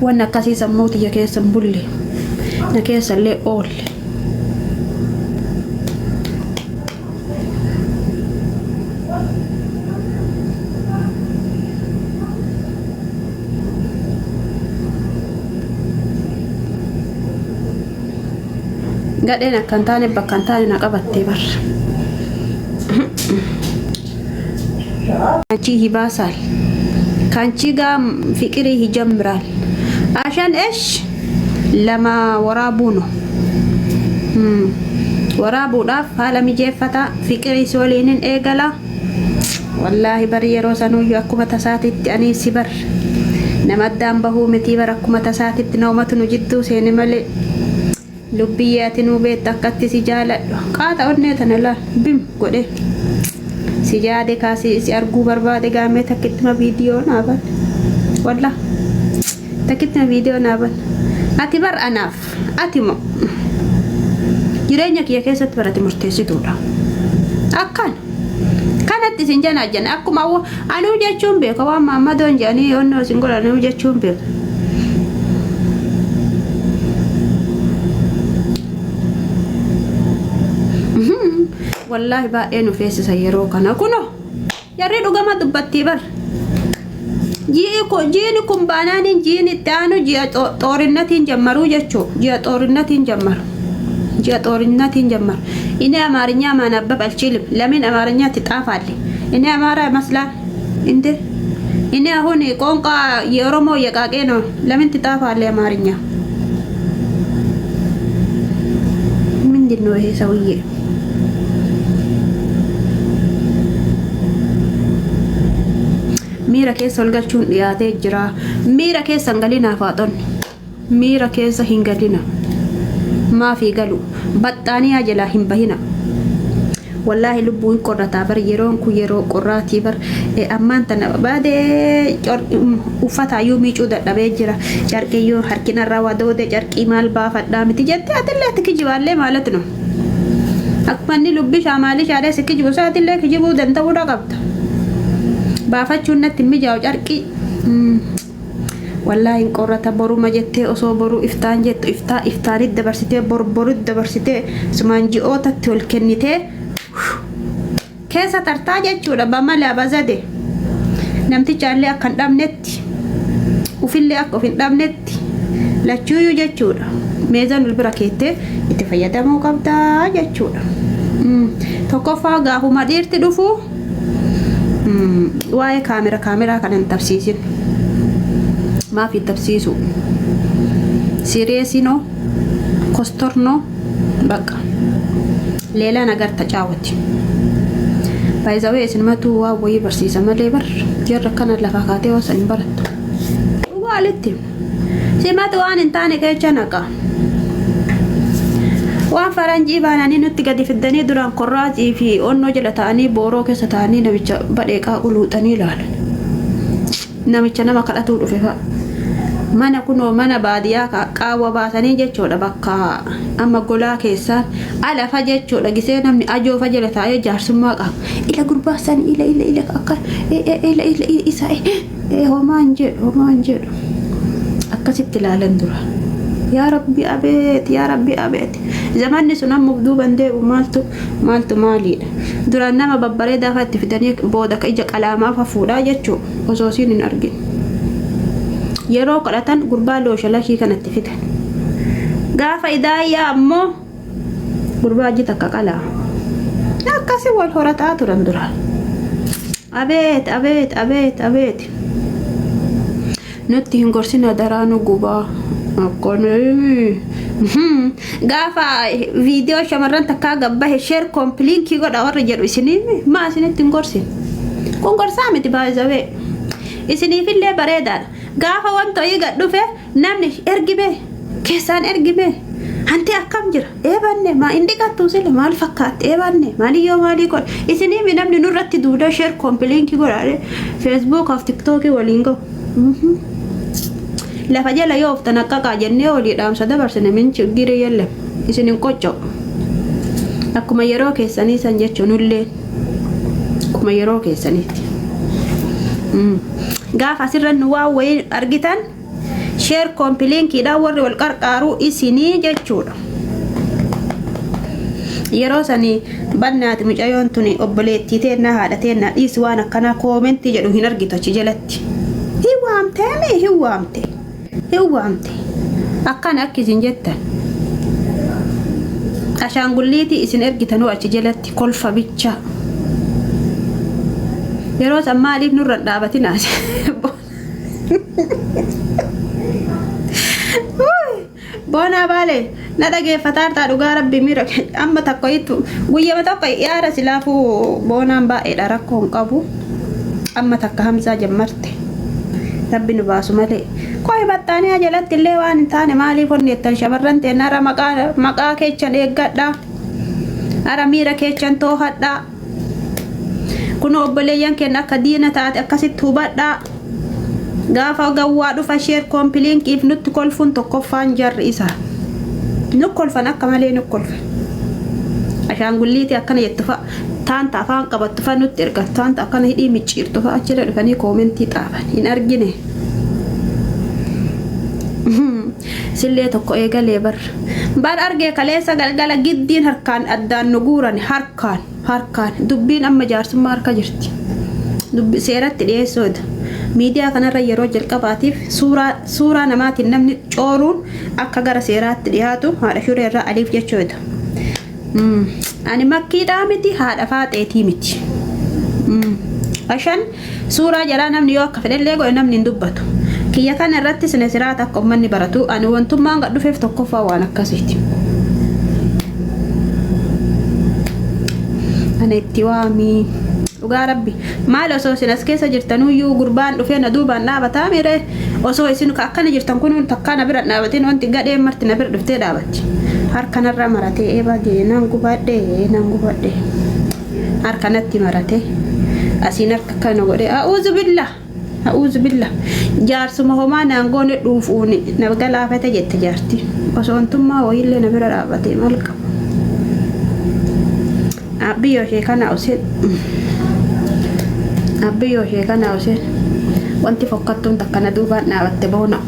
Wanni akkasii sammuu tiyya keessa hin bulle. Na keessa illee oolle. Gadheen akka hin taane bakka hin taane na qabattee bar. አንቺ ይባሳል ከአንቺ ጋር ፍቅር ይጀምራል። አሸን እሽ ለማ ወራቡ ነው waraabuudhaaf haala mijeeffata fiqirii si waliinin eegala wallaahi bari yeroo sanuyyuu akkuma tasaatitti ani si bar nama addaan bahuu mitii bar akkuma tasaatitti naumatu nu jidduu seene malee Lubbiyyee ati nuu beekta akkatti si jaaladhu. Qaata onnee tana laal bim godhe. Si yaade kaa si, si arguu barbaade gaamee takkittima viidiyoo naa ban. Wallah takkittima viidiyoo naa ban. Ati bar anaaf ati moo jireenya kiyya keessatti barate murteessituudha. Akkan kanatti isin janaajjan akkuma anuu jechuun beeka waan maammadoon jedhanii onnoo isin godhan anuu jechuun beeka. Wallaahi baay'ee nu feesisa yeroo kana kuno jarri dhugama dubbattii bar. Jiini kun baanaaniin jiini itti aanu ji'a xoorinnatiin jammaruu jechuu ji'a xoorinnatiin jammaru ji'a xoorinnatiin jammaru inni amaariኛ ማናበብ አልችልም ለምን አማርኛ ትጣፋለህ እኔ አማራ ይመስላል እንዴ እኔ አሁን ቋንቋ የኦሮሞ የቃቄ ነው ለምን ትጣፋለህ አማርኛ ምንድን ነው ይሄ ሰውዬ? Miira keessa ol galchuun dhiyaatee jira. Miira keessa hin galinaa faaxonni. Miira keessa hin galina. Maafii galu. Baxxaaniyaa jalaa hin bahina. Wallaahi lubbuu hin qorrataa bar yeroon kun yeroo qorraatii bar ammaan tana baadee uffataayyuu miicuu dadhabee jira. Carqiyyuu harkinarraa wadoode carqii maal baafadhaa miti jettee atillee ati kijibaallee maalat no. Akkuma inni lubbishaa maalishaadhee si kijibu isaa atillee kijibuu danda'uudha qabda. Baafachuun natti hin mijaa'u carqii. Wallaahi hin qorrata boruma jettee osoo boruu iftaan jettu iftaa iftaanit dabarsitee bor borutti dabarsitee sumaan ji'ootatti ol kennitee keessa tartaa jechuudha bamala bazade namtichaallee akka hin dhabnetti ufillee akka of hin dhabnetti lachuuyyuu jechuudha meezaan ol bira keettee itti fayyadamuu qabdaa jechuudha. Tokkoffaa gaafuma dhiirti dhufu waa'ee kaamera kaameraa kana hin tabsiisin. Maaf hin tabsiisu? Sireesinoo kostornoo bakka leelaa nagar tacaawati. Baay'izawee isinumatu waa wayii barsiisa malee bar jarra kana lafaa kaatee waan san hin barattu. Dhugaalitti. Simatu waan hin taane keessa naqa. Waan faranjii baananii nutti gadi fiddanii duraan korraajii fi onnoo jala ta'anii booroo keessa ta'anii namicha badhee qaaqu luuxanii ilaalan. Namicha nama kadhatuu dhufe fa'a. Mana kunoo mana baadiyyaa qaawwa baasanii jechuudha bakka amma golaa keessaan alafa jechuudha gisee namni ajoofa jala taa'ee jaarsummaa qaba. Ila gurbaa san ila ila ila akka ila ila isa homaa hin jedhu homaa hin jedhu akkasitti ilaalan dura. Yaa Rabbi abeet yaa Rabbi abeet zamanni sun amma of duuban deebi'u maaltu maaltu maaliidha. Duraan nama babbareedaa fa'a itti fidanii booda ka ija qalaamaa fa fuudhaa jechuu osoo isiin hin argin. Yeroo kadhatan gurbaa loosha lashii kanatti fidan. Gaafa idaayyaa ammoo gurbaa iji takka qalaa. Akkasi wal horataa turan duraan. Abeet abeet abeet abeet. Nutti hin gorsina daraa nu gubaa. Akkana. Gaafa viidiyoo shamarran takkaa gabbahe share copy link godha warri jedhu isinii maa isinitti hin gorsin. Kun gorsaa miti baay'isawee. Isiniifillee bareedaadha. Gaafa wanta wayii gad dhufe namni ergi bee keessaan ergi bee hanti akkam jira eebanne maa hin dhiqattu sila maal fakkaatti eebanne maaliyyoo maalii godha isiniimi namni nurratti duuda share copy link godhaadhe feesbuukaaf tiktookii waliin ga'u. Lafa jala yoo oftan akkaqaa jennee olii dhaamsa dabarsine min chiggiri yelle isin hin qocca'u. Akkuma yeroo keessanii san jechuun nullee akkuma yeroo keessaniiti. Gaafa asirra nu waan wayii argitan Sheer koompilinkiidhaan warri wal qarqaaru isinii jechuudha. Yeroo sanii bannaati mucayoon tuni obboleettii teennaa haadha teennaa dhiisi waan akkanaa koomentii jedhu hin argitu achi jalatti. Hin waamteemi hin waamte hin waamte akkana akki isin jettan. Ashaangulliitii isin ergitanuu achi jalatti kolfa bichaa. Yeroo san maaliif nurra hin dhaabatinaa? Boonaa baale na dhageeffataartaa dhugaa rabbi miira amma takka ittu guyyama tokko yaada silaafuu boonaan baay'eedha rakkoo hin qabu amma takka hamzaa jammarte rabbi nu baasu malee qoy baxxaaniyaa jalatti illee waan hin taane maaliif onneettan shamarran teenna ara maqaa maqaa keechan eeggadha ara miira keechan toohadha Kunoo obboleeyyan keenya akka diina taate akkasitti hubadhaa. Gaafa gawwaa dhufa sheer koompilinkiif nutti kolfuun tokkoffaan jarri isa. Nu kolfan akka malee nu kolfan. Ashaangulliitii akkana jettu fa'a taanta afaan qabattu fa'a nutti ergan taanta akkana hidhii micciirtu fa'a achirra dhufanii koomentii xaafan hin argine. Sillee tokko eegalee bar. Bar argee kaleessa galgala giddiin harkaan addaan nu guuran harkaan harkaan dubbiin amma jaarsummaa harka jirti. Dubbi seeratti dhiyeessuudha. Miidiyaa kanarra yeroo jalqabaatiif suuraa suuraa namaatiin namni cooruun akka gara seeraatti dhiyaatu haadha shuree irraa aliif jechuudha. Ani makkiidhaa miti haadha faaxeetii miti. Ashan suuraa jalaa namni yoo akka fedhellee godhe namni hin dubbatu. Kiyya kana irratti sine siraata akka uummanni baratu ani wantummaan gad dhufeef tokkoffaa waan akkasiiti. Ana itti waamii. Dhugaa rabbi maal osoo isin as keessa jirtanuyyuu gurbaan dhufee na duubaan dhaabataa miire osoo isin akkana jirtan kun takkaa na bira dhaabatin wanti gadheen marti na bira dhuftee dhaabatti. Harka narra maratee eebaa nan gubadhe nan gubadhe. Harka natti maratee asiin harka kana godhee a'uuzu billah a'uuzu billah jaarsuma homaa naan goone dhuufuuni na galaafate jette jaarti osoo wantummaa wayiillee na bira dhaabatee maal qaba. Abbiyyoo ishee kana oseen Abbiyyoo ishee kana oseen wanti fokkattuun takka na duubaan dhaabatte boona.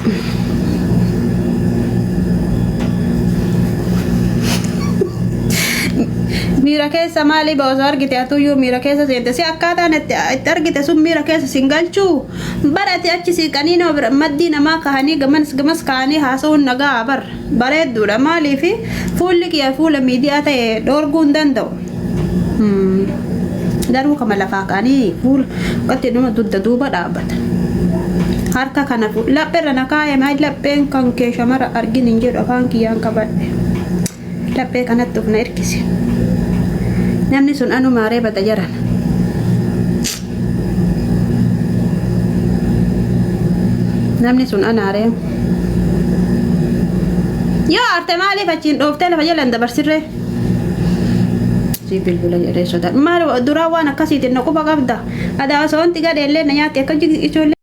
Miira keessa maalii ba osoo argite atuyyuu miira keessa seente si akkaataan itti itti argite sun miira keessa sin galchuu barate achi siiqanii nama bira maddii namaa kahanii gamas gamas kahanii haasa'uun nagaa bar bareedduudha maaliif fuulli kiyya fuula miidiyaa ta'e dhoorguu hin danda'u. Garuu kama lafaa ka'anii fuula akkatti nama dugda duuba dhaabbatan. Harka kana lapheerra na kaayame lapheen kan kee shamara argin hin jedhu afaan kiyyaan qabadhe. Laphee kanatti of na hirkise. Namni sun anumaa reebata jaran. Namni sun anaa ree. Yoo aarte maaliif achiin dhooftee lafa jalaan dabarsirree? Si bilbila jedhee sodaadha. Maal duraa waan akkasiitiin na quba qabda. Adaa osoo wanti gadhee illee na nyaatti akka ijoollee.